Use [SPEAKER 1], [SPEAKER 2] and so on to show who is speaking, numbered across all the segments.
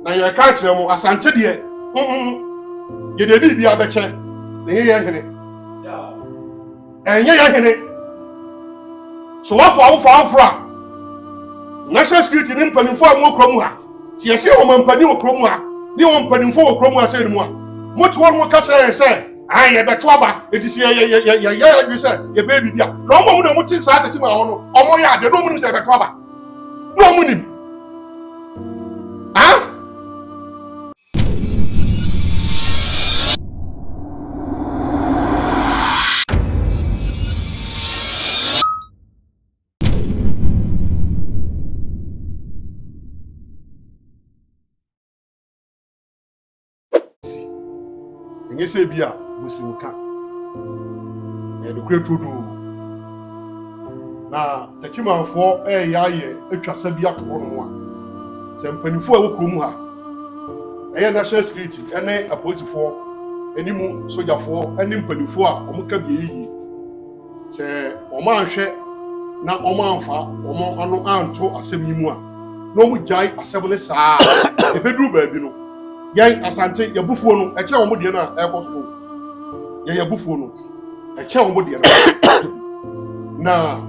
[SPEAKER 1] Na yɛreka akyerɛ mo, Asante deɛ, mm, yɛde biribi abɛkyɛ, na ɛnyɛ yɛn hene. Ɛnyɛ yɛn hene. So woafo awofo aforo a, National Security ne mpanimfoɔ a mowɔ kurom ha, sɛ yɛsɛ yɛwɔ mampanin wɔ kurom ha, ne yɛwɔ mpanimfoɔ wɔ kurom ha sɛ no mu a, mote hɔ no moka kyerɛ yɛn sɛ, ae, yɛbɛto aba, enti sɛ yɛyɛ adwene sɛ yɛbɛyɛ biribi a, na wɔn a wɔn de wɔte saa tete ma hɔ no, wɔn yɛ adeɛ, na wɔn nim sɛ yɛbɛto aba. Na wɔn nim. Ah? Si. Ɛnyɛ sɛ bi a wɔsi nka. Ɛyɛ nokorɛ turodoo. Na Takyimanfoɔ reyɛ ayɛ atwa sa bi ato hɔnom a, sɛ mpanimfoɔ a ɛwɔ kurom ha, ɛyɛ National Security ne apolisifoɔ ne mu sogyafoɔ ne mpanimfoɔ a wɔka bi ɛyɛ yie, sɛ wɔanhwɛ na wɔamfa wɔn ano anto asɛm yi mu a, na wɔgyae asɛm no saa a, ɛbɛduru baabi no, yɛn Asante yɛbufuo no, ɛkyɛn wɔn deɛ no a ɛrekɔ so no. Yɛn abufuo no, ɛkyɛn wɔn deɛ no. Na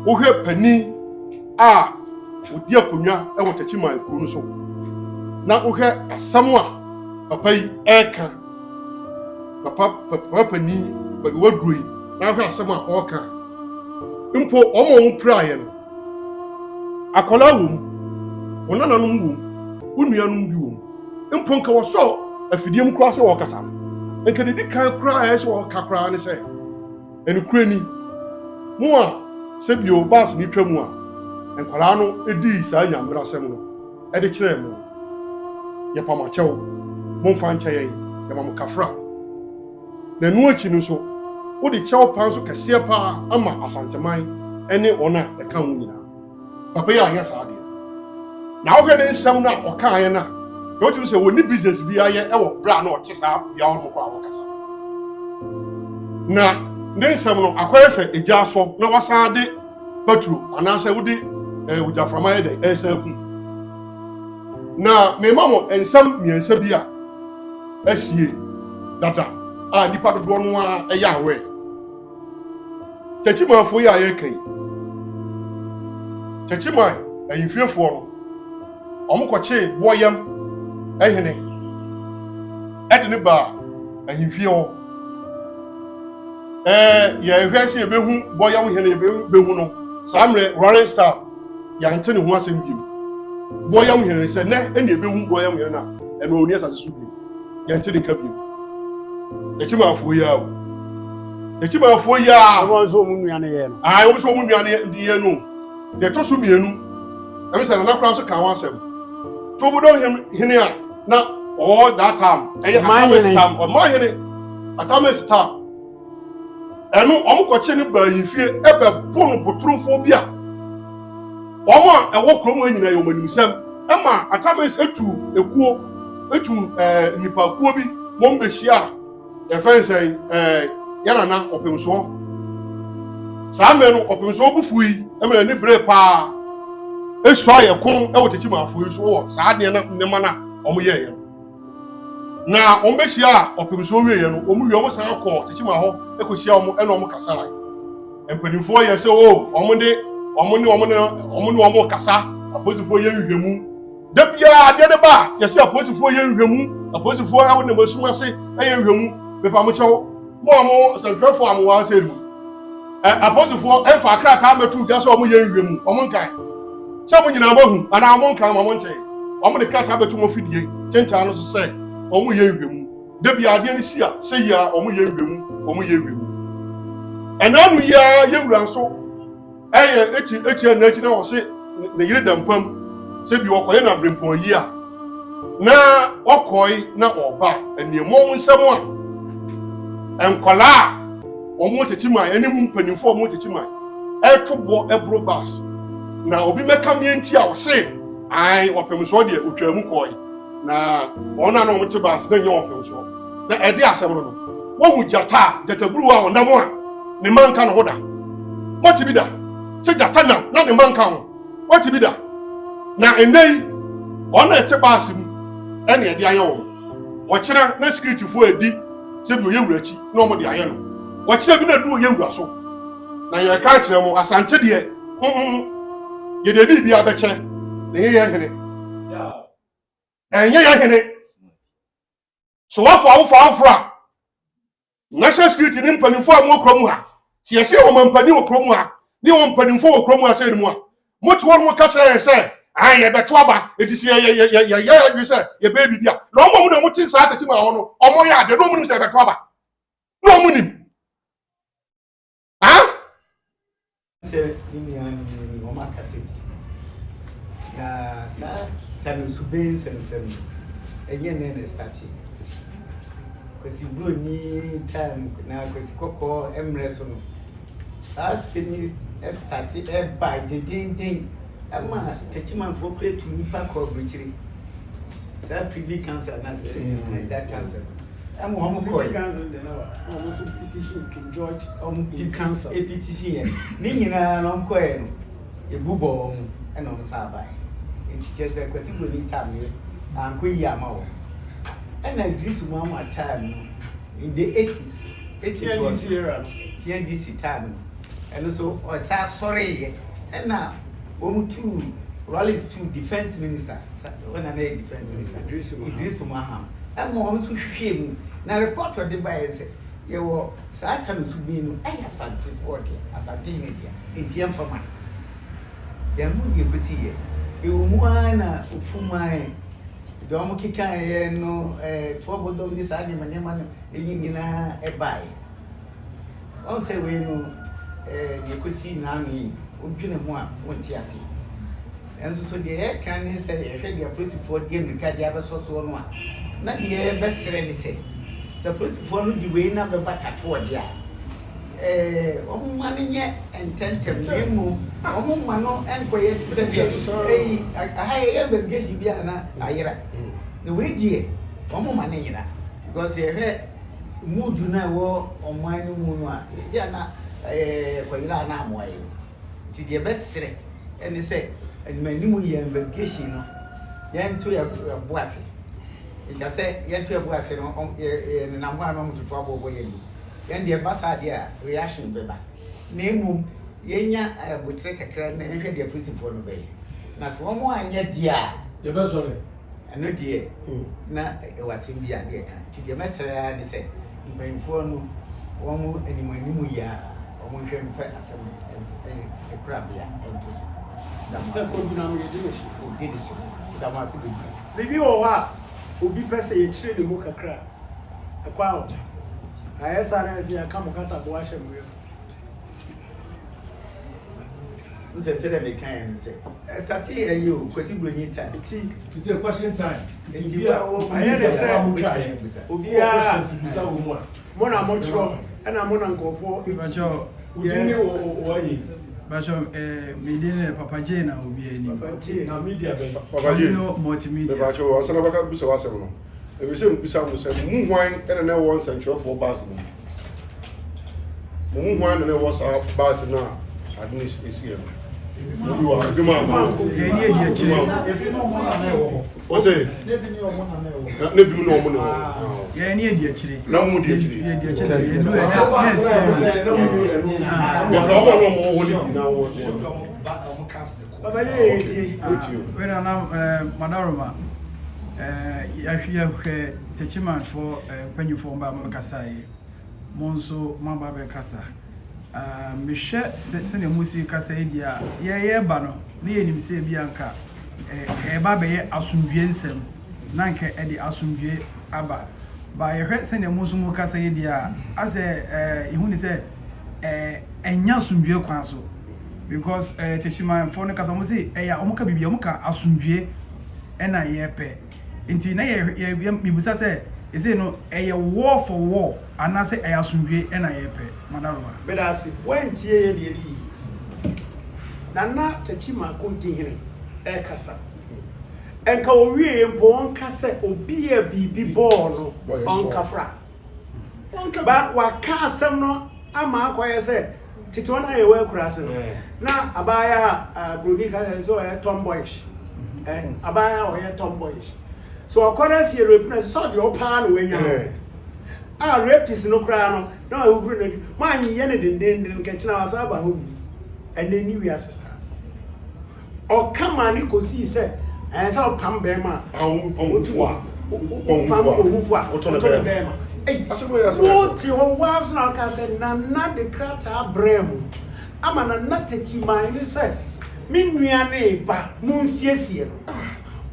[SPEAKER 1] wohwɛ panin a ɔdi akonnwa wɔ Takyiman kuro no so, na wohwɛ asɛm a papa yi ɛreka, papa papa panin baabi waduro yi, na wohwɛ asɛm a ɔreka, mpo wɔn a wɔn piraeɛ no, akwadaa wɔ mu, wɔn nananom wɔ mu, wo nuanom bi wɔ mu. Mpo nka wɔsɔ afidie mu koraa sɛ wɔrekasa no, nka deɛ ɛdi kan koraa a ɛyɛ sɛ wɔka koraa ne sɛ, Nokorɛ ni, mo a sɛ bio baase no twa mu a, nkwadaa no dii saa nyambrasɛm no de kyerɛɛ mo no, yɛpa mo akyɛw, momfa nkyɛ yɛn, yɛma mo kafra. Na ɛno akyi no nso, wode kyɛw pa nso kɛseɛ paa ama Asanteman ne wɔn a ɛka ho nyinaa. Papa yi anyɛ saa adeɛ no. Na wohwɛ ne nsɛm no a ɔkaeɛ no a, na wotumi sɛ wɔnni business bi ayɛ wɔ berɛ a na ɔte saa bea hɔ nom kɔ a wɔkasa. Na ne nsɛm no akɔyɛ sɛ egya asɔ na wasan de patro anaasɛ wode eh, ogyaframa yɛ dɛ ɛresan akum. Na mema mo nsɛm mmiɛnsa bi a asie dada a nnipa dodoɔ no ara ɛyɛ aware. Techimanfoɔ yi a yɛreka yi, Techiman ahemfiefoɔ no, wɔkɔkyee Boɔyam hene de no baa ahemfie hɔ. Ɛɛ yɛhwɛ sɛ yɛbɛhu Boɔyam hene yɛbɛhu no saa mmerɛ Lawrence Town yɛante ne ho asɛm bio. Boɔyam hene sɛ nnɛ ɛna yɛbɛhu Boɔyam hene no a ɛno ɔnni asase so bio. Yɛnte ne nka bio. Techimanfoɔ yi ara o. Techimanfoɔ yi ara.
[SPEAKER 2] Wɔn nso wɔn nua no yɛ no.
[SPEAKER 1] Ayi wɔn nso wɔn nua no yɛ no. Deɛ ɛtɔ so mmienu, ɛmi sɛ nana koraa nso ka ho asɛm. Tobodo hene a na ɔwɔ that time ɛyɛ Atamesi time ɔman hene Atamesi time. Ɛno wɔn kɔkye no baa ahemfie ɛbɛbo no botoromfoɔ bi a wɔn a ɛwɔ kurom ha nyinaa yɛ wɔn animsɛm ɛma Atamesi etu ekuo etu ɛɛ nnipakuo bi wɔn bɛhyia yɛfrɛ no sɛn ɛɛ yɛ nana ɔpemsoɔ saa mmerɛ no ɔpemsoɔ bu fui ɛmɛ n'ani bere paa esua yɛ ko ɛwɔ tete maafo yi so wɔ saa adeɛ na nneɛma na wɔn yɛɛyɛ no na wɔn bɛhyia a ɔpemsoɔ wieɛ no wɔn wie wɔn san kɔ tete ma hɔ ɛkɔhyia wɔn ɛna wɔn kasa mpanimfoɔ yɛ sɛ o wɔn de wɔn ne wɔn ne wɔn ne wɔn kasa apolisifoɔ yɛ nhwehwɛmu Da biara adeɛ no ba a, yɛsɛ apolisifoɔ yɛ nhwɛmu, apolisifoɔ ɛwɔ nam asum ase ɛyɛ nhwɛmu. Mepa mo kyɛw, mo a mo sɛntwerɛfoɔ a mo wɔ ase no, ɛ apolisifoɔ ɛmfa akrataa mmɛto dwa sɛ wɔn yɛ nhwɛmu, wɔn nkan. Sɛ mo nyinaa moahu anaa wɔn nkan ma mo nkyɛn. Wɔn de krataa bɛto mo afidie kyentaa no so sɛ wɔn yɛ nhwɛmu. Da biara adeɛ no si a, sɛ yi a wɔn yɛ nhwɛmu, wɔn yɛ nhwɛmu. Ɛna ano yi ara yɛwura nso Ɛyɛ eti eti ɛna akyi na ɔse ne yere da mpam sɛ bi ɔkɔyɛ na brempɔn yi a na ɔkɔe na ɔba nneɛma nsɛm a nkwadaa a wɔn tete man ɛne mu mpanimfoɔ a wɔn tete man ɛto boɔ ɛboro bus na obi mɛka mmea nti a ɔse ae ɔpem soɔ deɛ otwa mu kɔe na wɔn a na wɔn te bus na nyɛ ɔpem soɔ na ɛde asɛm no no wɔhu gyata a gyataburuwa a ɔnam a ne mma nka ne ho da. Woate bi da sɛ gyata nam na ne mma nka ho? Woate bi da? Na ɛnnɛ yi, wɔn a ɛte baase mu ɛna ɛde ayɛ wɔn. Ɔkyena na sikiritifoɔ adi sɛ bi ɔyɛ wura akyi na wɔn de ayɛ no. Ɔkyena bi na adu ɔyɛ wura so. Na yɛreka akyerɛ mo, Asante deɛ, mm, yɛde biribi abɛkyɛ na ɛnyɛ yɛn hene. Ɛnyɛ yɛn hene. So wafo awofo aforo a, National Security ne mpanimfoɔ a wɔwɔ kurom ha, sɛ yɛsɛ yɛwɔ mampanin wɔ kurom ha, ne yɛwɔ mpanimfoɔ wɔ kurom ha sɛ no mu a, mote hɔ nom ka kyerɛ yɛn sɛ, ae, yɛbɛto aba, enti sɛ yɛyɛ adwene sɛ yɛbɛyɛ biribi a, na wɔn a wɔn de wɔn te saa tete mu hɔ no, wɔn yɛ adeɛ, na wɔn nim sɛ yɛbɛto aba, na wɔn nim. Ah?
[SPEAKER 2] Sɛ me nuanom ni wɔn akasa bi. Na saa tanosube nsɛmsɛm no, ɛnyɛ nnɛ na ɛstate. Kwasi Buroni time na Kwasi Kɔkɔɔ mmerɛ so no, saa asɛm yi state ɛbae dendenden ɛma Takyimanfoɔ kura tu nnipa kɔ aburokyire. Saa Privy Council anaasɛ that council no. Ɛma wɔn kɔe.
[SPEAKER 3] Privy Council deɛ na wa na wɔn nso petition King George
[SPEAKER 2] Wɔn
[SPEAKER 3] in council.
[SPEAKER 2] petition yɛ ne nyinaa na wɔn kɔɛ no ebu bɔ wɔn ɛna wɔn san bae. Nti kyerɛ sɛ Kwasi Broni time no ankɔ yie ama wɔn. Ɛna Idrisu Muhammad time no in the 80s 80s was
[SPEAKER 3] PNDC era no.
[SPEAKER 2] PNDC time no ɛno so ɔsan sɔreeɛ ɛna wɔn tuu Rawlings tuu defence minister. Wɔn na na yɛ defence minister Idrisu Mahama ɛma wɔn nso hwehwɛɛ mu na report ɔde baeɛ sɛ yɛwɔ saa Tano so bi no ɛyɛ Asantefoɔ dea, Asantehene dea, enti yɛmfa ma no. Yɛn ho deɛ kɔsi yɛ ɛwɔ mu ara na ofuman deɛ wɔn kekaeɛ no ɛɛ toɔbɔdɔm ne saa nneɛma nneɛma no ɛyi nyinaa ɛbaeɛ. Wɔn sɛ wei no ɛɛ deɛ kɔsi n'ano yi wodwene ho a wonte aseɛ. Nanso so deɛ yɛreka ne sɛ yɛhwɛ deɛ apolisifoɔ de ammirika de abɛsɔ soɔ no a, na deɛ yɛbɛsrɛ ne sɛ, sɛ apolisifoɔ no de wei no abɛba tatoɔ deɛ a, ɛɛ, wɔmma no nyɛ ntɛmntɛm na mmom wɔmma no nkɔyɛ te sɛ deɛ ɛyi aha yɛyɛ investigation bi a na ayera. Na wei deɛ wɔmma no nyera because yɛhwɛ mood no a ɛwɔ ɔman no mu no a, ebi a na ɛɛ kɔyera a na amoa yɛn. Nti deɛ yɛbɛsrɛ ne sɛ animanim yɛ investigation no yɛnto yɛn bo ase. Nka sɛ yɛnto yɛn bo ase no yɛnenam hɔ a na wɔtoto aboɔbɔ yɛn anim. Yɛn deɛ ɛba saa deɛ a reaction bɛba. Na mmom yɛnya aboterɛ kakra na yɛnhwɛ deɛ apolisifoɔ no bɛyɛ. Na sɛ wɔn anyɛ deɛ a.
[SPEAKER 3] Yɛbɛsɔre.
[SPEAKER 2] Ɛno deɛ na ɛwɔ asɛm bi a na yɛka. Nti deɛ mɛsrɛ ara ne sɛ mpanyinfoɔ no wɔn anim anim yi ara wɔn nhwɛ mfa asɛm korabea nto so. Da mo
[SPEAKER 3] Sɛ
[SPEAKER 2] ase.
[SPEAKER 3] kwagu na yɛdi n'akyi.
[SPEAKER 2] Yɛdi ne so. Da mo ase bebree.
[SPEAKER 3] Biribi wɔ hɔ a obi pɛ sɛ yɛkyerɛ ne mu kakra a, ɛkwan wɔ hɔ. Ayɛ saa na ayɛ sɛ yɛaka mo kasaboa ahyɛ mo yam.
[SPEAKER 2] N sɛ sɛdeɛ mekaeɛ no sɛ ɛstate ɛyi o Kwasi Broni time.
[SPEAKER 3] Nti
[SPEAKER 4] Sɛ question time. Nti
[SPEAKER 2] Nti
[SPEAKER 4] bi a
[SPEAKER 2] wo- wo-
[SPEAKER 3] ayɛ ne sɛ
[SPEAKER 4] a motwaeɛ.
[SPEAKER 3] obiara
[SPEAKER 4] Questions bisa wɔ mu a.
[SPEAKER 3] mo na motwerɛ ɛna mo na nkurɔfoɔ ɛti.
[SPEAKER 5] Bacho,
[SPEAKER 4] Wodin ne wɔayɛ.
[SPEAKER 5] Bacho, me din ne Papa J na obi anim.
[SPEAKER 3] Papa J.
[SPEAKER 4] Na media bɛn.
[SPEAKER 1] Papa J.
[SPEAKER 5] No multimedia.
[SPEAKER 1] Mepakyɛ wo, ansa na wobɛka bisa w'asɛm no, mepɛ sɛ mebisa mo sɛ, mo mu hwan na na ɛwɔ nsɛnkyerɛwfoɔ bus no mu? Mo mu hwan na na ɛwɔ saa bus no a ade no esiiɛ no? Mo bi wɔ ha, ebi mu ama.
[SPEAKER 5] Yɛn ni edi akyire.
[SPEAKER 1] Ɔsɛ, na ebi ne ɔmo na ɛwɔ hɔ.
[SPEAKER 5] Yɛn ni edi akyire.
[SPEAKER 1] Na mo di akyire.
[SPEAKER 5] Yɛn di akyire. Yɛn du yɛn si
[SPEAKER 4] Na mo mu ɛno.
[SPEAKER 1] Yɛka ɔmo a na ɔmo wɔ hɔ no bi na wɔ.
[SPEAKER 3] Papa J yɛ tie.
[SPEAKER 1] Wotie o.
[SPEAKER 5] Wei na na Madaroma yɛahwɛ yɛhwɛ Techimanfoɔ mpanyinfoɔ mba a wɔbɛkasa yi. Mo nso moaba abɛkasa. Mehwɛ sɛnea mosi kasa yi deɛ a, yɛreba no, na yɛnim sɛ ebi anka ɛreba abɛyɛ asomdwoe nsɛm, na anka ɛde asomdwoe aba. Ba yɛhwɛ sɛnea mo nso mokasa yi deɛ a, asɛ yɛhu ne sɛ ɛnyɛ asomdwoe kwan so. Because Techimanfoɔ no kasa, wɔn se ɛyɛ a wɔka biribi a wɔka asomdwoe ɛna yɛpɛ. Nti na yɛ yɛ mibisa sɛ, ɛsei no ɛyɛ war for war anaasɛ ɛyɛ asomdwoe ɛna yɛpɛ? Madaroma.
[SPEAKER 3] Meda ase. Woantie yɛ deɛ no yie. Nana Takyi Makontihene ɛrekasa. Nka ɔwieɛ mpo ɔnka sɛ obi a biribi bɔɔ no ɔnkafra. But waka asɛm no ama akɔyɛ sɛ tete wɔn a yɛwɔ akuraase no na abaayewa a broni ka sɛ ɔyɛ tomboyish. Abaayewa a ɔyɛ tomboyish. Sɛ ɔkɔ na sɛ yɛ rape no a, ɛsɛ sɛ ɔde ɔpaa na wanya no. A rapist no koraa no, na wahuhuru no adi. Moanyɛ no dendenden nka kyena wasan aba hɔ bio. Ɛnnɛ nni wiase saa. Ɔka maa ne kɔsii sɛ ɛyɛ sɛ ɔpam bɛrima a wopam owufo a wotɔ ne bɛrima. Wote hɔ waa so na ɔka sɛ Nana de krataa brɛɛ mo ama Nana Takyiman ne sɛ me nua ne ba monsiesie no.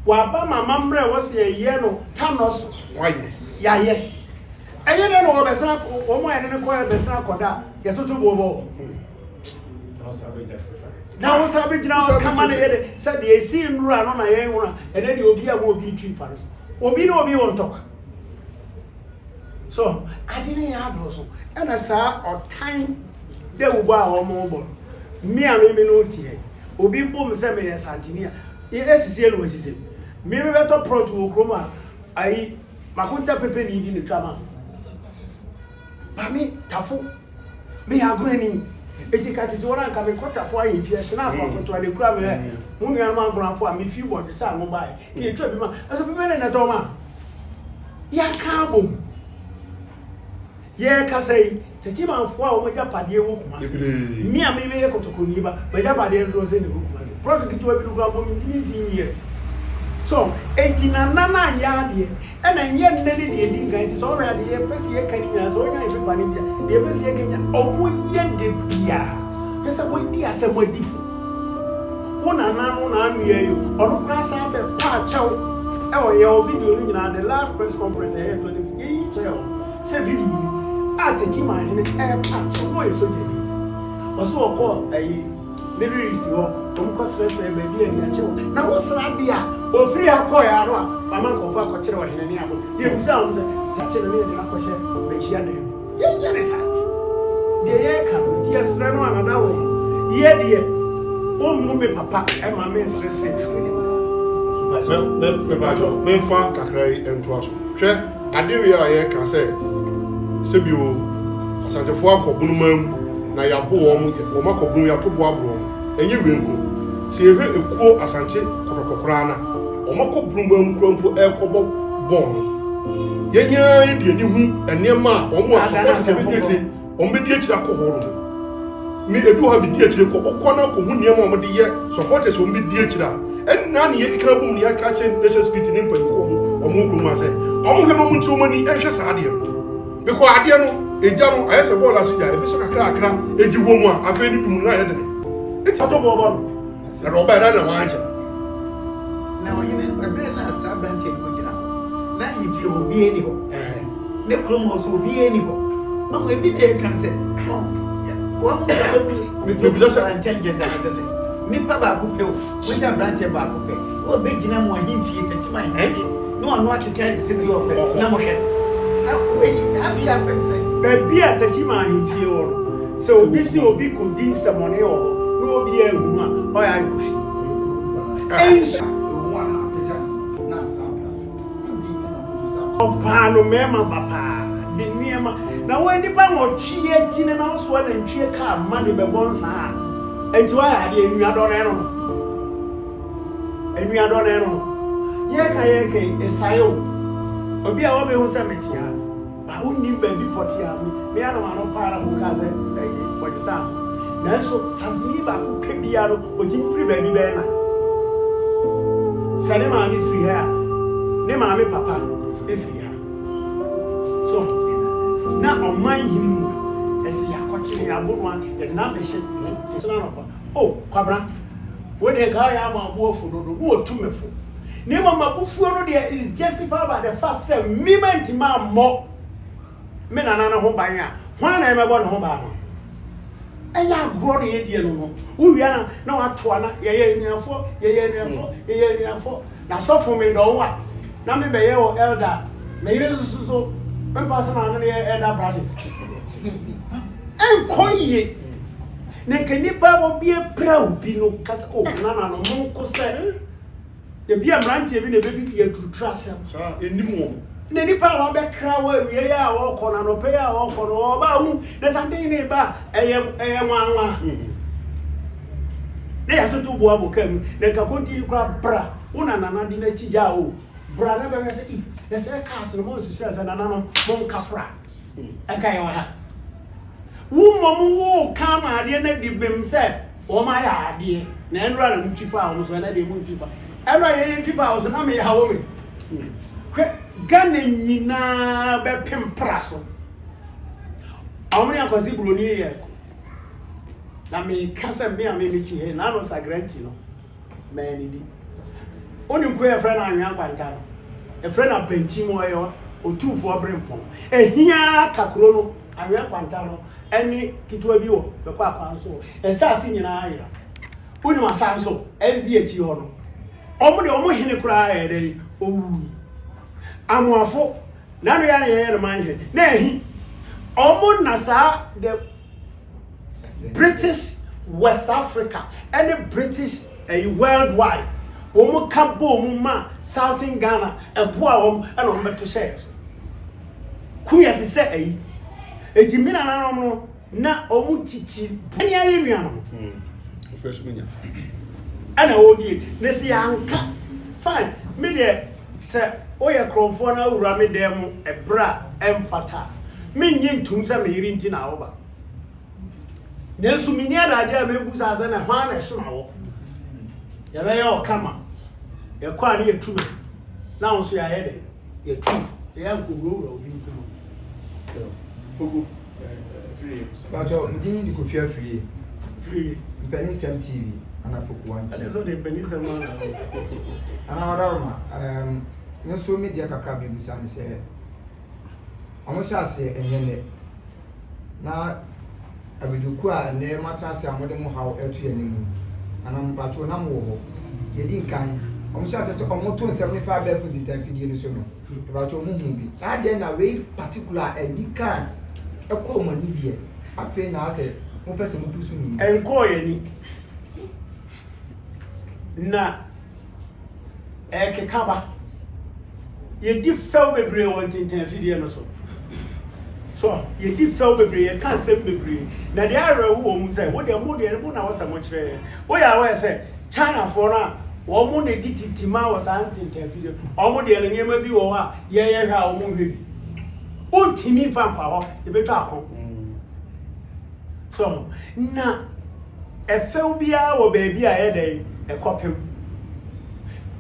[SPEAKER 3] Waba ma amammerɛ a ɛwɔ sɛ yɛyɛ no tanɔ so. Yɛayɛ. Ɛyɛ dɛn na wɔbɛsan akɔ, wɔn a yɛne no kɔɛ bɛsan akɔda a yɛtoto boɔ bɔ wɔn. Na wo san bɛgyina hɔ kama no yɛ dɛ sɛ deɛ ɛsii nnora no na yɛn hunu a ɛnɛ deɛ obi a ma obi ntwi mfa no so. Obi ne obi wɔ ntɔkwa. So ade no yɛ adɔɔso ɛna saa ɔtan dawubɔ a wɔn bɔ no me a me me no teɛ obi bom sɛ meyɛ santini a Esisie na wasisi me. Me bɛtɔ prɔt wɔ kurom a ayi makonta pepe ni bi na twa ma. Ba me tafo me yɛ agorani. Eti ka tete wɔn anka me kɔ tafo ahemfie ɛhyɛn akɔ akoto ne kura me hɛ. Mo nuanom agorafo a me fi bɔ de sɛ anwo bae. Ke etwa bi ma. Ɛso pepe ne na ɛtɔ ma. Yɛaka abom. Yɛrekasa yi, Techimanfoɔ a wɔn agyapadeɛ wɔ Kumasi, me a mebɛyɛ kɔtɔkɔni ba, m'agyapadeɛ dodoɔ sɛn na ɛwɔ Kumasi? Plɔt ketewa bi no koraa mpo mentumi nsi nwieɛ. So, enti Nana no anyɛ adeɛ, ɛna ɛnyɛ nnɛ ne deɛ ɛdi nkan, nti sɛ wohwɛ a deɛ yɛpɛ sɛ yɛka no nyinaa, sɛ wonya yɛ pepa no bi a, deɛ yɛpɛ sɛ yɛka nyinaa, wɔyɛ da biara, hwɛ sɛ wɔadi asɛm adi fo. Wo nana no na ano yɛ yo. Ɔno koraa san bɛ paa kyɛw ɛwɔ yɛ wɔ video no nyinaa the last press conference ɛyɛ 20 yɛyi kyerɛ wɔn sɛ video yi a Techiman hene ɛɛpa kyɛw na ɔyɛ sogyani ɔso ɔkɔ ɛyi Middle East hɔ wɔn kɔ srɛsrɛ baabi a nea kyɛw na wo sra de a ofiri ha kɔɔ ya no a mama nkɔfo akɔkyerɛ ɔhene ne abo yɛ bisa wɔn sɛ kyerɛ ne yɛde no akɔhyɛ bɛnhyia dan mu. Yɛnyɛ ne saa. Deɛ yɛreka no, nti yɛsrɛ no anada wo ho. Yɛ deɛ, wommu me papa ma menseresere mfiri w'anim.
[SPEAKER 1] Mepakyɛw, memfa kakra yi ntoa so. Hwɛ, ade wei a yɛreka sɛ, sɛbi o, Asantefoɔ akɔ bonoman mu na yɛabo wɔn, wɔn akɔ bono, yɛato bo aboro wɔn. Ɛnyɛ wei nko. Sɛ yɛhwɛ ekuo Asante Kɔtɔkɔ koraa no a, wɔn akɔ bonoman mu koraa mpo ɛrekɔbɔ bɔɔl no. Yɛn nyinaa yɛde ani hu nneɛma a wɔn a supporters a bɛdi akyire wɔn bɛdi akyire akɔ hɔ no. Me ebi wɔ ha medi akyire kɔ ɔkɔ na kɔ hu nneɛma a wɔde yɛ supporters wɔn bɛdi akyire a ɛnna ne yɛkeka bom ne yɛaka akyerɛ national security ne mpanyinfoɔ ho wɔn wɔ kurom ha sɛ wɔn hwɛ na wɔn nti wɔn ani nhwɛ saa adeɛ no because adeɛ no egya no ayɛ sɛ bɔɔl ase gya ebi so kakra kakra egye wɔ mu a afei ne dum no ayɛ dene.
[SPEAKER 3] Eti ato bɔɔl bɔ no.
[SPEAKER 1] Na deɛ ɔbaeɛ no adɛn na wankyɛ no?
[SPEAKER 2] Na ɔhene, ɛberɛ no a saa aberanteɛ no kɔgyina hɔ, na ahemfie hɔ obiara nni hɔ, ne kurom hɔ nso obiara nni hɔ. Ɔho, ebi na ɛka no sɛ, wɔn
[SPEAKER 1] Mebisa sɛ,
[SPEAKER 2] intelligence anasɛ sɛ nipa baako pɛ o, wɔn sɛ aberanteɛ baako pɛ, na ɔbɛgyina mo ahemfie, tɛkyima ahemfie, na ɔno akeka nsɛm bi ɔpɛ, na mohwɛ no. Na wei, abi asɛm sɛ.
[SPEAKER 3] Baabi a tɛkyima ahemfie wɔ no, Sɛ obi se obi kodi nsɛmɔne wɔ hɔ na obi anhunu a, ɔyɛ ayɛ kɔ fie. Nsu. Ɔbaa no mmarima ba paa de nneɛma na wɔn nnipa nwɔtwe akyi no na wosoa nantwie kaa ma de bɛbɔ nsa a enti woayɛ adeɛ nnuadɔ no ɛno no nnuadɔ no ɛno no yɛka yɛka yi ɛsae o obi a wɔbɛhu sɛ mete ha Ba wonnim baabi pɔtee a me me ara na m'ano paa na mokaa sɛ ɛyi bɔdwesaa ho. Nanso santini baako pɛ biara no ɔtumi firi baabi bɛyɛ nan. Sɛ ne maame firi ha a, ne maame papa firi ha. So na ɔman hene mu ɛsɛ yɛakɔkyere yɛabo no a yɛde no abɛhyɛ kyena anɔpa. O Kwabena, wo deɛ nka woayɛ ama wo bo afu dodo na wɔtu me fo. Na mmom m'abufuo no deɛ is justified by the fact sɛ me mantumi ammɔ me nana no ho ban a, hwan na ɛmɛbɔ ne ho ban no? Ɛyɛ agorɔ na yɛdie no no. Wowia na na watoa na yɛyɛ anuafoɔ, yɛyɛ anuafoɔ, yɛyɛ anuafoɔ. Na sɔfo me dɔ wo a, na me bɛyɛ wɔ elder a, me yere nso so mpa sɛ maame no yɛ elder practice. Ɛnkɔ yie. Na nka nipa obi apira obi no kasa, oh nana no monko sɛ. Ebia mmeranteɛ bi na ɛbɛdidi aturuturu asɛm.
[SPEAKER 1] Saa, ɛnnim wɔn.
[SPEAKER 3] Na nipa a wabɛkra wɔ awia yi a ɔrekɔ no, anɔpa yi a ɔrekɔ no, ɔreba a wohu, na sɛ ne ba a, ɛyɛ ɛyɛ nwanwa. Na yɛatoto boa bɔ kaa mu, na nka konti yi koraa bra, wo na nana de n'akyi gyaa wo. Bra na bɛhwɛ sɛ i na sɛ cars no monsusu sɛ nananom monkafra ɛnka yɛwɔ ha. Wo mmom woka ama adeɛ no adi bem sɛ wɔn ayɛ adeɛ na ɛnora na motwi faa wɔn so ɛnɛ deɛ montwi fa ɛnora yɛn yɛntwi faa wɔn so na meyɛ ha wɔ me hwɛ Ghana nyinaa bɛpem pra so wɔn ne akwasi buroni yɛ ko na meka sɛ me a me meti he na ano sagranti no Mannidi. Wonim kuro a yɛfrɛ no Anwea Nkwanta no? Yɛfrɛ no Apankyi mu, ɔyɛ Otumfoɔ Berempɔn. Ɛhia ka kuro no, Anwea Nkwanta no, ɛne ketewa bi wɔ bɛkɔ akwan so hɔ. Nsaase nyinaa ayera. Wonim Asanso, SD akyi hɔ no? Wɔn deɛ wɔn hene koraa yɛ dɛn? Owui. Amoafo, na no yɛ na yɛyɛ no man hene. Na ɛhi. Wɔn na saa the British West Africa ɛne British ɛyi world wide wɔn ka bɔɔ mu ma Southern Ghana ɛboa wɔn ɛna wɔn bɛto hyɛɛ so kuya te sɛ ɛyi eti mi nananom no na wɔn kyikyi ɛne ayɛ nuanom ɛna wɔdie na sɛ yɛanka fine me deɛ sɛ woyɛ korɔmfoɔ na awura me dan mu ɛberɛ a ɛmfata a mennye ntom sɛ me yere nti na woba Nanso menni adagye a mɛbu saa sɛ na hwan na ɛsoma wɔ. Yɛbɛyɛ ɔkama. Yɛkɔ a ne yɛtu me. Na wo nso yɛayɛ dɛ. Yɛtu. Yɛyɛ nkɔwurawura obi mpoma.
[SPEAKER 4] Ogu. Firie.
[SPEAKER 6] Bàtɔ, mo din de Kofi Afriye.
[SPEAKER 3] Firie.
[SPEAKER 6] Mpanisɛm TV ana Poku One TV.
[SPEAKER 3] Ɛde sɛ de mpanisɛm ana.
[SPEAKER 6] Ana ɔdaroma, um, me nso me deɛ kakra mebisa ne sɛ, ɔmo hyɛ aseɛ ɛnyɛ nnɛ. Na abɛdwokuo a nnɛ moatena ase a mode mo haw reto yɛn anim yi, anaa mpakyɛw na mowɔ hɔ? Deɛ ɛdi nkan, wɔhyɛ aseɛ sɛ wɔto nsɛm no fa abɛɛfo ntintanfidie no so no, mpakyɛw mohuu bi? Na adɛn na wei particular a ɛdi kan ɛkɔɔ mo ani deɛ, afei na asɛ mopɛ sɛ mopusu no mu?
[SPEAKER 3] Ɛnkɔɔ yɛn ani. Na ɛrekeka ba. Yɛdi fɛw bebree wɔ ntintan afidie no so. So yɛdi fɛw bebree, yɛka nsɛm bebree. Na deɛ awerɛho wɔ mu sɛ, wo deɛ mo deɛ mo na wɔsɛ mo kyerɛ yɛn. Woyɛ aware sɛ Chinafoɔ no a wɔn na ɛdi tintima wɔ saa ntintan afidie no, wɔn deɛ no nneɛma bi wɔ hɔ a yɛyɛ hwɛ a wɔn nhwɛ bi. Wontumi mfa mfa hɔ, yɛbɛtwa ako. So na ɛfɛw biara wɔ baabi a ɛyɛ dɛn ɛkɔpem.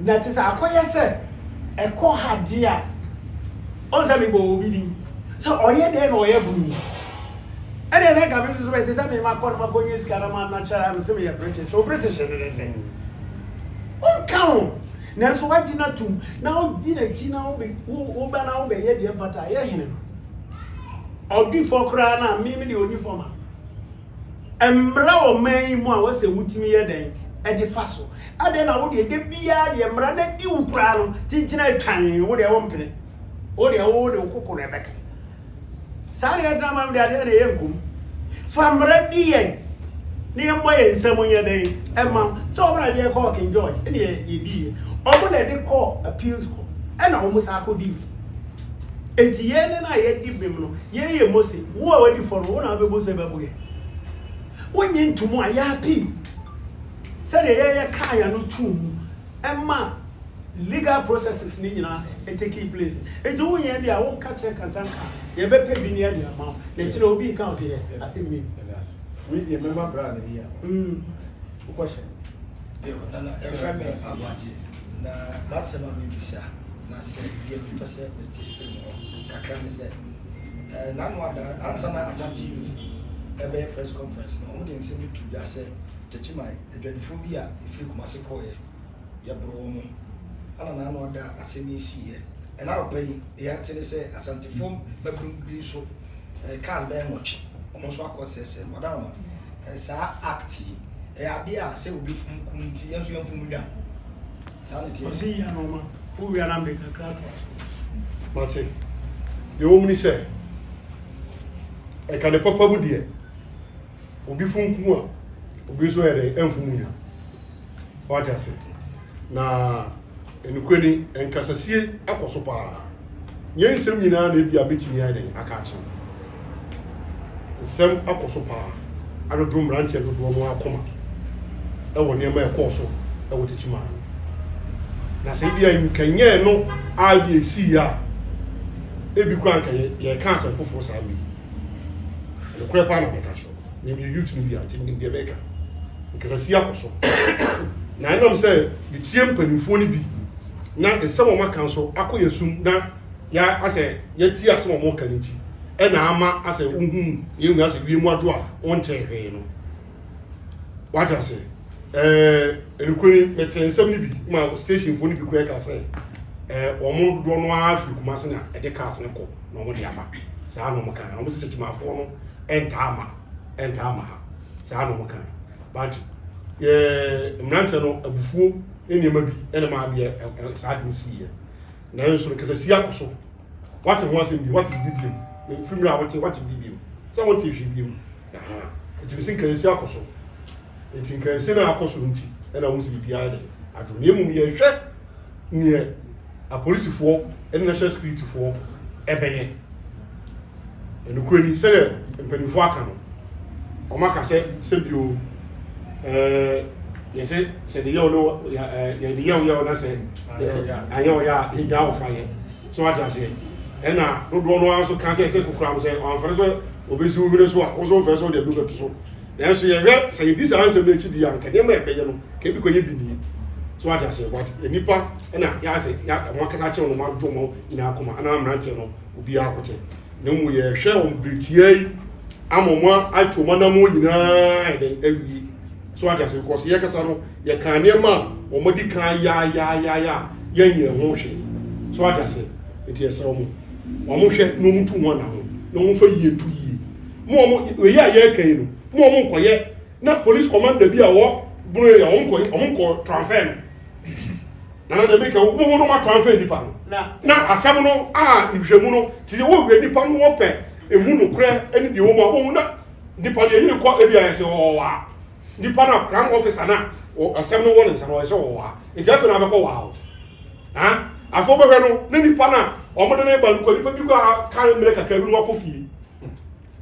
[SPEAKER 3] Na kyerɛ sɛ akɔyɛ sɛ ɛkɔ ha deɛ a, ɔn sɛ mebɔ obi din sɛ ɔyɛ dɛn na ɔyɛ bunu yi. Ɛdeɛ sɛ nka me nso so bɛte sɛ me makɔ no makɔnya sika na ma natural me sɛ meyɛ British. So British ne ne sɛ wonka ho nanso wagye no atum na wodi n'akyi na woba na wobɛyɛ deɛ mfata ɛyɛ hene no. Ɔdi fɔ koraa no a me me deɛ ɔni fɔ ma. Mmara wɔ man yi mu a wɔsɛ wotumi yɛ dɛn ɛde fa so. Adɛn na wo deɛ da biara deɛ mmara no adi wo koraa no kyenkyena atwan wo deɛ wompene. Wo deɛ wo de wo koko na ɛbɛka. Saa deɛ ɛtena ma me deɛ adeɛ na ɛyɛ nkom. Fa mmara di yɛn na yɛmmɔ yɛn nsam nyɛ dɛn ɛma sɛ wɔn na ɛde kɔɔ King George ɛna yɛdiiɛ. Wɔn na ɛde kɔɔ appeals court ɛna wɔn san kɔdii fo. Enti yɛn ne no a yɛadi bem no, yɛn yɛ Mose, wo a wadi fɔ no, wo na wobɛbu sɛ bɛbo yɛn. Wonnye nto mu a, yɛapii sɛdeɛ yɛyɛ kaa yɛn ano too mu ɛma legal processes ne nyinaa ɛtake place. Enti wonyɛ bi a woka kyerɛ Kantanka a, yɛbɛpɛ bi ne yɛde ama wo. Na kyerɛ obi nka wo sɛ yɛ asɛm ni.
[SPEAKER 4] Wei deɛ mɛma bra na yi a. Wokɔhyɛ.
[SPEAKER 7] Yo, Nana, yɛfrɛ me Aboagye, na m'asɛm a mebisa na sɛ deɛ mepɛ sɛ mete firi mo hɔ kakra ne sɛ, eh, n'ano ada ansa na Ashanti Youth ɛbɛyɛ press conference no, wɔde nsɛm bi to dwa sɛ Techiman adwadifoɔ bi a ɛfiri Kumasi kɔeɛ, yɛboro wɔn, ɛna n'ano ada asɛm yi siiɛ. Ɛna anɔpa yi, deɛ yɛate ne sɛ Asantefoɔ mmabunu bi nso, eh, cars bɛyɛ nwɔtwe, wɔn nso akɔ sɛsɛ. Madaroma, eh, saa act yi, ɛyɛ adeɛ a sɛ obi fom kum nti yɛn nso yɛn fom nwa. Saa ne teɛ.
[SPEAKER 3] Ɔsi yi anoma, wo wia na mede kakra to aso.
[SPEAKER 1] Mate. Deɛ ɛwɔ mu ne sɛ, ɛka ne papa mu deɛ, obi fom kum a, obi nso yɛ dɛn ɛmfom nwa. Wate ase? Na nokorɛ ni, nkasasie akɔ so paa. Nyɛ nsɛm nyinaa na ebia mɛtumi ayɛ dɛn aka akyerɛ wo. Nsɛm akɔ so paa adwodwo mmeranteɛ dodoɔ no ara akoma wɔ nneɛma a ɛkɔɔ so wɔ Techiman no. Na sɛ ebi a nkanyɛɛ no a ebi esii a, ebi koraa nka yɛ yɛka asɛm foforɔ saa mmere yi. Nokorɛ paa na mɛka kyerɛ wo. Me meyɛ youth no bi a, nti menim deɛ mɛka. Nkasasi akɔ so. Na ɛnam sɛ metie mpanimfoɔ no bi na nsɛm a wɔaka nso akɔ yɛ sum na yɛ asɛ yɛtie asɛm a wɔka no nti ɛna ama asɛ wohu yɛhu asɛ wiem adwo a wɔntee hwee no. Wate ase? Ɛɛ, nokorɛ ni, metee nsɛm no bi ma stationfoɔ no bi koraa ka sɛ ɛɛ wɔn dodoɔ no ara firi Kumasi na ɛde cars no kɔ na wɔn de aba. Saa na wɔn kan. Wɔn sɛ Kyekyimafoɔ no ɛntaa ma ɛntaa ma ha. Saa na wɔn kan. But yɛ mmeranteɛ no abufuo ne nneɛma bi ɛna maa adeɛ saa de si yɛ. Nanso no kasasi akɔ so. Wate ho asɛm bi, wate bibi biom. Firi mmerɛ a wote, wate bibi biom. Sɛ wonte hwee biom. Nti mesi nkansi akɔ so. Nti nkansi no akɔ so nti ɛna wɔn si biribiara de adwo. Na mmom yɛhwɛ neɛ apolisifoɔ ne national security foɔ ɛbɛyɛ. Ɛnokorɛ ni sɛdeɛ mpanimfoɔ aka no, wɔn aka sɛ sɛ bio ɛɛ yɛsɛ sɛ de yɛw no yɛde yɛw yɛw na sɛ ayɛ ɔyɛ a yɛgya ɔfa yɛ. So wate aseɛ? Ɛna dodoɔ no ara nso ka sɛ sɛ kokoram sɛ ɔamfɛre sɛ ɔbɛsi wo hwene so a, wo nso wofɛre sɛ wode aduro bɛto so. Nanso yɛhwɛ sɛ yɛdi saa nsɛm no akyi di a, nka nneɛma a ɛbɛyɛ no, ka ebi kɔyɛ bi nie. So wate aseɛ? But nnipa ɛna yɛasɛ wɔn akasa akyerɛ wɔn adwo wɔn nyinaa koma, ɛna mmeranteɛ no obiara kɔkyɛ. Na mmom yɛhwɛ wɔn bere tiaa yi ama wɔn atwe wɔn anammɔn nyinaa ɛdɛn awie. So wate aseɛ? Because yɛkasa no, yɛkaa nneɛma a wɔn adi kan yaayaayaya a yɛnyɛ ho hwee. So wate aseɛ? Nti yɛsrɛ wɔn, wɔn hwɛ na wɔn tu wɔn anamɔ na wɔn fa yie ntu yie. Mo wɔn wei a yɛreka yi no, mo wɔn nkɔyɛ na police commander bi a wɔ bono yi a wɔn nkɔ wɔn nkɔ transfer no. Nana dɛm ka wo ho no ma transfer nipa no. Na asɛm no a nhwehwɛmu no te sɛ wɔhwɛ nipa no wɔpɛ emu nokorɛ ne deɛ wɔ mu a wɔhu na nipa no yɛyi no kɔ ebi a yɛsɛ ɔwɔ a nipa no crime officer na asɛm no wɔ ne nsa no ɔyɛ sɛ ɔwɔ a nti afei na abɛkɔ waa o ha afei wobɛhwɛ no na nipa no a wɔde ne ba no kɔ nipa bi kɔ a ka mmerɛ kakra bi no wakɔ fie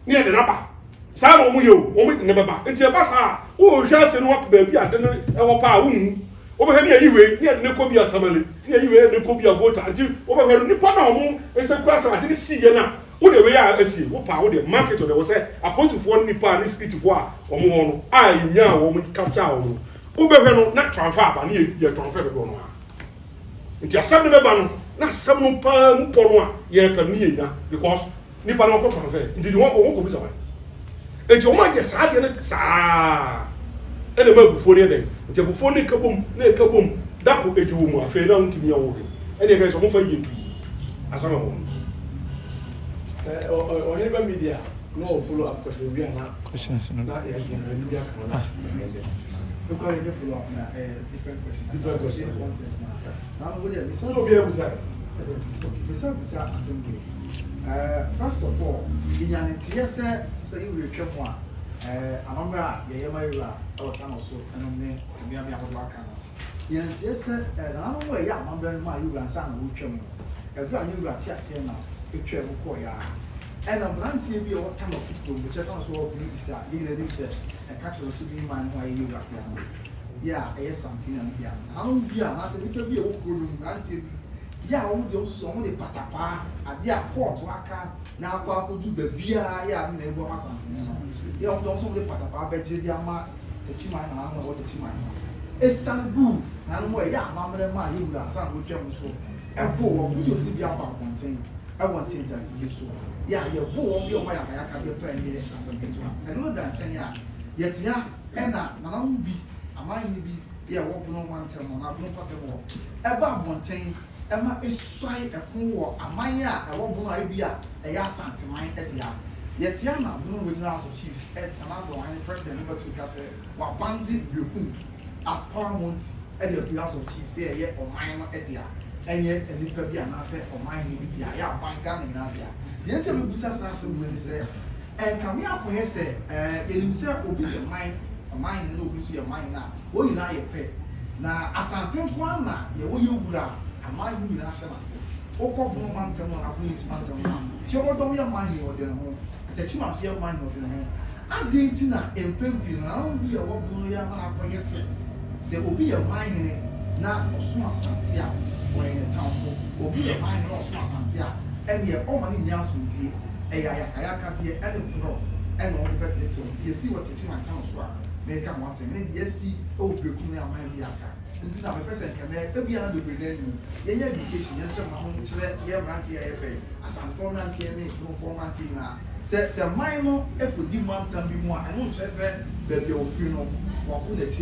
[SPEAKER 1] ne yɛde no aba saa na wɔn yɛ o wɔn de ne bɛba nti ɛba saa a wɔhwɛ ase no wapɛ baabi ade no ɛwɔ paa wɔn wobɛhwɛ ne yɛyi wei ne yɛde ne kɔ bi a Tamale ne yɛyi wei ne kɔ bi a Volta nti wobɛhwɛ no nipa na wɔn nsa kura sɛ ade no si yɛ no a Wo deɛ wei a asie wo paa wo deɛ market ɔdeɛ wɔ sɛ apolisifoɔ ne nipa ne securityfoɔ a wɔn wɔ no a yɛnyaa wɔn capture wɔn no wobɛhwɛ no na transfer aba ne yɛ transfer dodoɔ no a nti asɛm no bɛba no na asɛm no paa mu pɔ no a yɛpɛ no ne yɛnya because nipa no wɔkɔ transfer nti de wɔn kɔ wɔn kɔ bisa wɔn nti wɔn ayɛ saa deɛ no saa ɛna ɛma abufuo no yɛ dɛn nti abufuo no ɛka bom na ɛka bom dako egye wɔ mu afei na wontumi yɛ wo hwee ɛna ɛka sɛ wɔfa yie tu asɛm ɛwɔ no.
[SPEAKER 4] Ɔhene ba media na ɔ follow up question bi ana
[SPEAKER 5] questions no
[SPEAKER 4] na yɛ yɛ bi aka na
[SPEAKER 5] Because you follow up na different question.
[SPEAKER 4] Different question.
[SPEAKER 5] Same content na. Na no dey
[SPEAKER 4] so obi abusa.
[SPEAKER 5] Okay, bisa bisa asɛm bi. First of all, yɛnya ne nteɛ sɛ sɛ yɛwura twam a amammerɛ a yɛyɛ ma yɛwura ɛwɔ tano so ɛnom ne mmeammea ahodoɔ aka no. Yɛnya ne nteɛ sɛ nananom a ɛyɛ amammerɛ no maa yɛwura ansa na wɔretwam no. Ɛberɛ a yɛwura te aseɛ na ɛtwaa mu kɔeɛ a, ɛna mmeranteɛ bi a ɛwɔ tano so kurom, mekyerɛ tano so wɔ Blue East a yɛn nyinaa nim sɛ ɛka kyerɛ so bi man ho a ɛyɛ yɛwura dea no, yɛ a ɛyɛ Santina no dea no. Nananom bi a anaasɛ nnipa bi a ɛwɔ kuro no mu, mmeranteɛ bi Yɛ a wɔn deɛ wɔn susu wɔn de patapaa adeɛ a kɔɔto aka na akɔ akɔdu baabiara yɛ a ne na ebu ama Asantehene no. Yɛ a wɔn deɛ wɔn nso wɔn de patapaa bɛgye de ama Takyiman nananom a ɛwɔ Takyiman no. Esiane guu nananom a ɛyɛ amammerɛ maa yɛn wura ansa na wɔretwa mu nso ɛboo wɔn. Videos no bi aba abɔnten ɛwɔ ntentanfidie so. Yɛ a yɛboo wɔn bi a wɔn ayakayakadeɛ paa nyɛ asɛm ketewa. Ɛno no da nkyɛn a, yɛte ha ɛna nananom bi, amanhene bi yɛ a ɛwɔ Bono mantam anaa Bono mpɔtam hɔ ɛba abɔnten ma esuae ɛko wɔ aman a ɛwɔ Bono a ebia ɛyɛ Asanteman dea. Yɛte a na Bono Regional House of Chiefs Nana Addo Ɔhene President no bɛto dwa sɛ wabande Berekum as Paramountcy de afiri House of Chiefs sɛ ɛyɛ ɔman no dea, ɛnyɛ nnipa bi anaasɛ ɔmanhene bi dea, ɛyɛ aban Ghana nyinaa dea. Deɛ nti a mebisa saa asɛm wei ne sɛ, ɛrekame akɔyɛ sɛ yɛnim sɛ obi yɛ man ɔmanhene na obi nso yɛ manhene a, Wɔn nyinaa yɛ pɛ. Na Asante nko ara na yɛwɔ yɛn wura a aman no nyinaa hyɛ n'ase. Wokɔ Bono mantam anaa Bono East mantam a, Tiɔbɔdɔm yɛ man hene ɔde ne ho, Atakyima nso yɛ man hene ɔde ne ho. Adɛn nti na mpɛn pii no nananom bi a ɛwɔ Bono yi ama no akɔyɛ sɛ, sɛ obi yɛ man hene Na ɔsom Asante a, ɔyɛ ne tamfo. Obi yɛ man hene na ɔsom Asante a, ɛnneɛ ɔmma no nnya asomdwoeɛ. Ɛyɛ ayakayakadeɛ ne korɔ na wɔde bɛteetee wɔn. Deɛ ɛsii wɔ Techiman town so a mereka ho asɛm ne deɛ asi wɔ Berekum ne aman bi a aka nti na mepɛ sɛ nka nnɛ, ebia na bebree no ara nnim. Yɛnyɛ education, yɛnsrɛ mo na monkyerɛ yɛn mmeranteɛ a yɛbɛn, Asantefoɔ mmeranteɛ ne Nkurofoɔ mmeranteɛ nyinaa sɛ, sɛ man no kɔdi mantam bi mu a, ɛno nkyerɛ sɛ baabi a wɔfiri no, wɔako n'akyi.